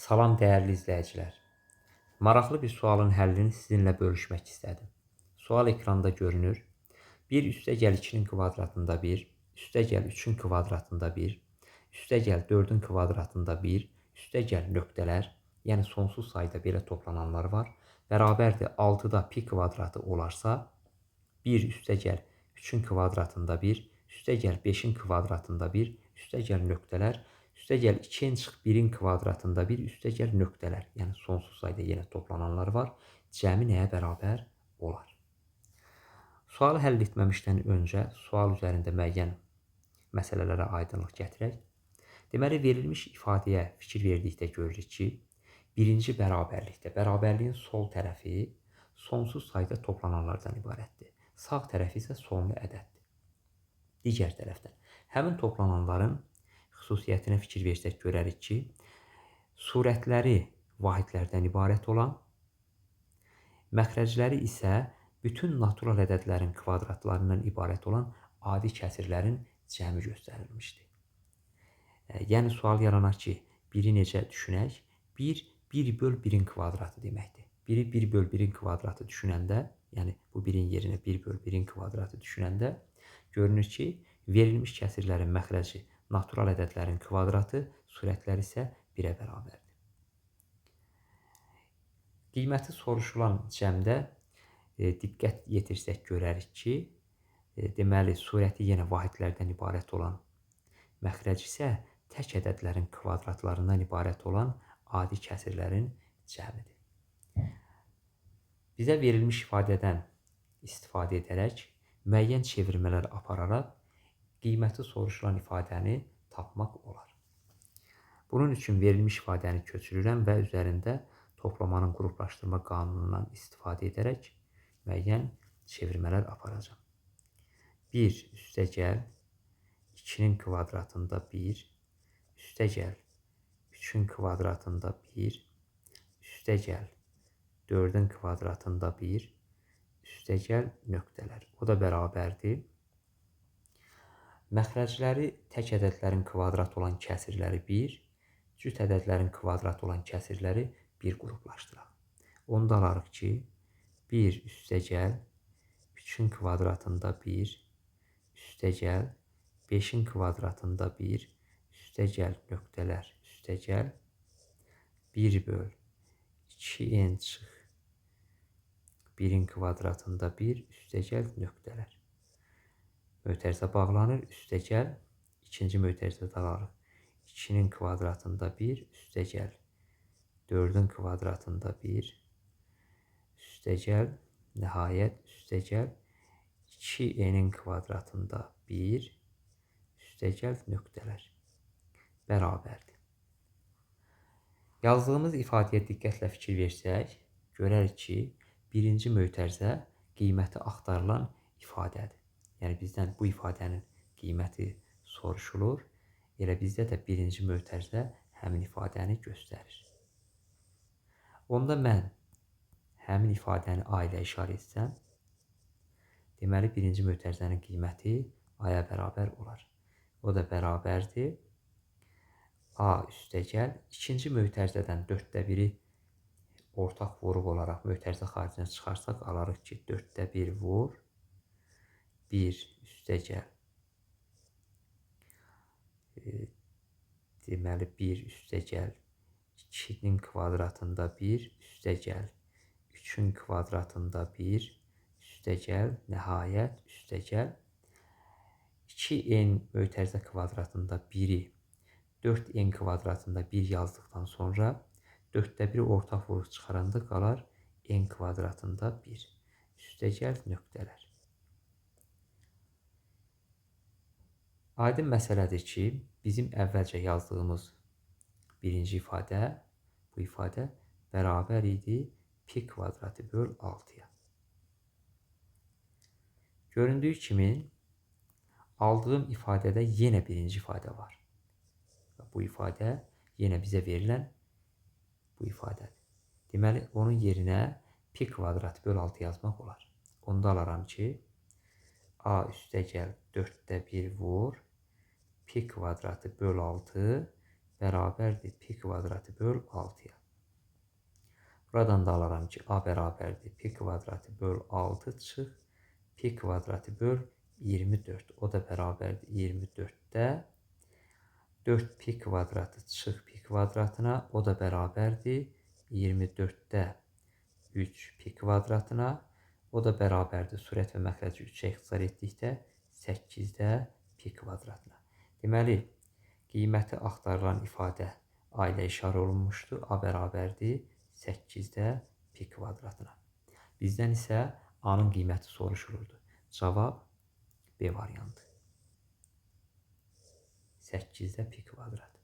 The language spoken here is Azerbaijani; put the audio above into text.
Salam dəyərli izləyicilər. Maraqlı bir sualın həllini sizinlə bölüşmək istədim. Sual ekranda görünür. 1 üstəgəl 2-nin kvadratında 1, üstəgəl 3-ün kvadratında 1, üstəgəl 4-ün kvadratında 1, üstəgəl nöqtələr, yəni sonsuz sayda belə toplananlar var. Bərabərdir 6-da pi kvadratı olarsa, 1 üstəgəl 3-ün kvadratında 1, üstəgəl 5-in kvadratında 1, üstəgəl nöqtələr, üstəgəl 2-nin çıx 1-in kvadratında 1, üstəgəl nöqtələr, yəni sonsuz sayda yenə toplananlar var. Cəmi nəyə bərabər olar? Sualı həll etməmişdən öncə sual üzərində müəyyən məsələlərə aydınlıq gətirək. Deməli, verilmiş ifadəyə fikir verdikdə görürük ki, birinci bərabərlikdə bərabərliyin sol tərəfi sonsuz sayda toplananlardan ibarətdir. Sağ tərəfi isə sonlu ədəddir. Digər tərəfdən, həmin toplananların xüsusiyyətinə fikir versək görərik ki, surətləri vahidlərdən ibarət olan, məxrəcləri isə bütün natural ədədlərin kvadratlarından ibarət olan adi kəsirlərin cəmi göstərilmişdir. Yəni sual yaranır ki, biri necə düşünək? 1, 1 böl 1-in kvadratı deməkdir. 1-i 1 böl 1-in kvadratı düşünəndə, yəni bu 1-in yerinə 1 böl 1-in kvadratı düşünəndə görünür ki, verilmiş kəsirlərin məxrəci natural ədədlərin kvadratı, surətləri isə 1-ə bərabərdir. Qiyməti soruşulan cəmdə diqqət yetirsək görərik ki, deməli, surəti yenə vahidlərdən ibarət olan, məxrəc isə tək ədədlərin kvadratlarından ibarət olan adi kəsirlərin cəmidir. Bizə verilmiş ifadədən istifadə edərək, müəyyən çevirmələr apararaq qiyməti soruşulan ifadəni tapmaq olar. Bunun üçün verilmiş ifadəni köçürürəm və üzərində toplamanın qruplaşdırma qanunundan istifadə edərək müəyyən çevirmələr aparacağam. 1 üstəgəl 2-nin kvadratında 1, üstəgəl 3-ün kvadratında 1, üstəgəl 4-ün kvadratında 1, üstəgəl nöqtələr. O da bərabərdir. Məxrəcləri tək ədədlərin kvadratı olan kəsirləri 1, cüt ədədlərin kvadratı olan kəsirləri 1 qruplaşdıraq. Onda alarıq ki, 1 üstəgəl 3-ün kvadratında 1, üstəgəl 5-in kvadratında 1, üstəgəl nöqtələr, üstəgəl 1 böl 2n çıx 1-in kvadratında 1, üstəgəl nöqtələr. Mötərizə bağlanır, üstəgəl, ikinci mötərizədə alarıq. 2-nin kvadratında 1, üstəgəl 4-ün kvadratında 1, üstəgəl, nəhayət, üstəgəl 2n-in kvadratında 1, üstəgəl nöqtələr bərabərdir. Yazdığımız ifadəyə diqqətlə fikir versək, görərik ki, birinci mötərizə qiyməti axtarılan ifadədir. Yəni bizdən bu ifadənin qiyməti soruşulur. Elə bizdə də birinci mötərizə həmin ifadəni göstərir. Onda mən həmin ifadəni A ilə işarə etsəm, deməli birinci mötərizənin qiyməti A-ya bərabər olar. O da bərabərdir. A üstəgəl ikinci mötərizədən 4-də 1-i ortaq vuruq olaraq mötərizə xaricinə çıxarsaq, alarıq ki, 4-də 1 vur 1 üstəgəl, deməli 1 üstəgəl 2-nin kvadratında 1, üstəgəl 3-ün kvadratında 1, üstəgəl, nəhayət, üstəgəl 2n mötərizə kvadratında 1-i 4n kvadratında 1 yazdıqdan sonra 4-də 1-i ortaq vuruq çıxaranda qalar n kvadratında 1, üstəgəl nöqtələr. Aydın məsələdir ki, bizim əvvəlcə yazdığımız birinci ifadə, bu ifadə bərabər idi pi kvadratı böl 6-ya. Göründüyü kimi, aldığım ifadədə yenə birinci ifadə var. Bu ifadə yenə bizə verilən bu ifadədir. Deməli, onun yerinə pi kvadratı böl 6 yazmaq olar. Onda alaram ki, A üstəgəl 4-də 1 vur, pi kvadratı böl 6 bərabərdir pi kvadratı böl 6-ya. Buradan da alaram ki, A bərabərdir pi kvadratı böl 6 çıx pi kvadratı böl 24. O da bərabərdir 24-də 4 pi kvadratı çıx pi kvadratına. O da bərabərdir 24-də 3 pi kvadratına. O da bərabərdir sürət və məxrəci 3-ə ixtisar etdikdə 8-də pi kvadratına. Deməli, qiyməti axtarılan ifadə A ilə işarə olunmuşdur. A bərabərdir 8-də pi kvadratına. Bizdən isə A-nın qiyməti soruşulurdu. Cavab B variantı. 8-də pi kvadrat.